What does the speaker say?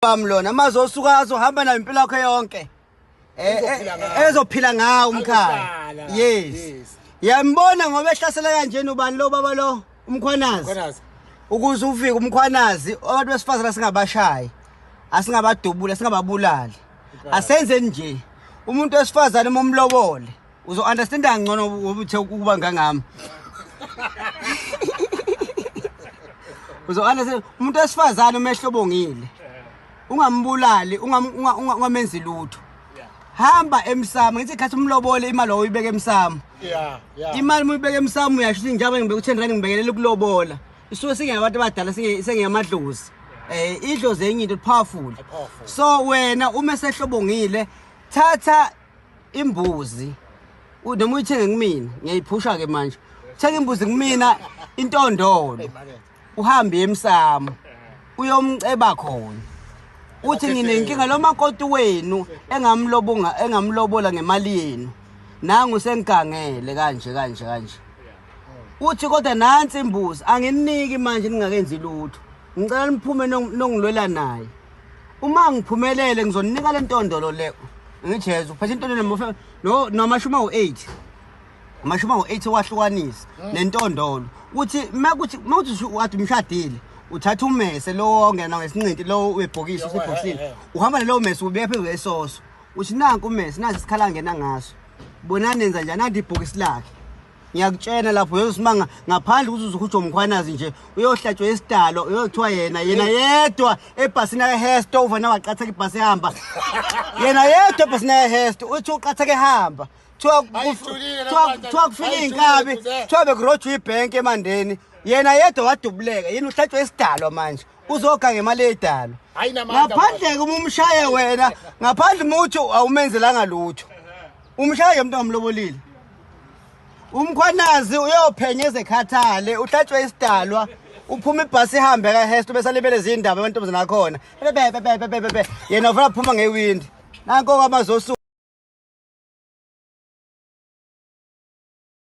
Bami lona mazosuka azohamba nayo impilo yakho yonke. Ezophila ngawo umkhaya. Yes. Yambona ngoba ehlasela kanjena ubani lo baba lo uMkhwanazi. Ukuze ufike uMkhwanazi abantu besifazane singabashayi. Asingabadubula singababulali. Asenzeni nje. Umuntu wesifazane uma umlobole uzo understand kangcono ubuthe ukuba ngangami. Uzo understand umuntu wesifazane uma ehlobongile. Ungambulali, ungamenzi lutho. Hamba emsamo, ngithi ikhathi umlobole imali oyibeka emsamo. Yeah, yeah. Imali uma uyibeka emsamo uyasho ukuthi njengoba ngibeka u10 rand ngibekelela ukulobola. Isuke singeyabantu abadala sengeyamadlozi. Idlozi enye into powerful. So wena uma sehlobongile thatha imbuzi noma uyithenge kumina, ngiyayiphusha ke manje. Thenga imbuzi kumina intondolo. Uhambe emsamo. Uyomceba khona. Uthi nginenkinga lo makoti wenu engamlobonga engamlobola ngemali yenu. Nangu sengigangele kanje kanje kanje. Uthi kodwa nansi imbuzi anginiki manje ningakenzi lutho. Ngicela niphume nongilwela naye. Uma ngiphumelele ngizoninika le ntondolo le. Ngijeze uphethe intondolo no namashumi awu8. Amashumi awu8 wahlukanisa nentondolo. Uthi makuthi mawuthi wathi umshadile uthatha umese lo ongena ngesinqinti lo webhokisi usebhokisini. Uhamba nalowo mese ubeka phezulu esoso. Uthi nanku umese nazi isikhala ngena ngaso. Bonani nenza njani nanti ibhokisi lakhe. Ngiyakutshena lapho uyosimanga ngaphandle ukuthi uzukhutshwa uMkhwanazi nje uyohlatshwa isidalo uyothiwa yena yena yedwa ebhasini kaHesto uvana waqatheka ibhasi ehamba. Yena yedwa ebhasini kaHesto uthi uqatheka ehamba. Kuthiwa kufika inkabi, kuthiwa bekurojwa ibhenki emandeni. Yena yedwa wadubuleka, yena uhlatshwa isidalo manje. Uzoga ngemali edalo. Ngaphandle uma umshaye wena, ngaphandle uma uthi awumenzelanga lutho. Umshaye umuntu ongamlobolile. UMkhwanazi uyophenya ezekhathale, uhlatshwe isidalwa, uphuma ibhasi ihambe kaHesto bese alibele izindaba amantombazane akhona. Bebe bebe bebe bebe. Yena ufuna ukuphuma ngewindi. Nanko kwamazosu.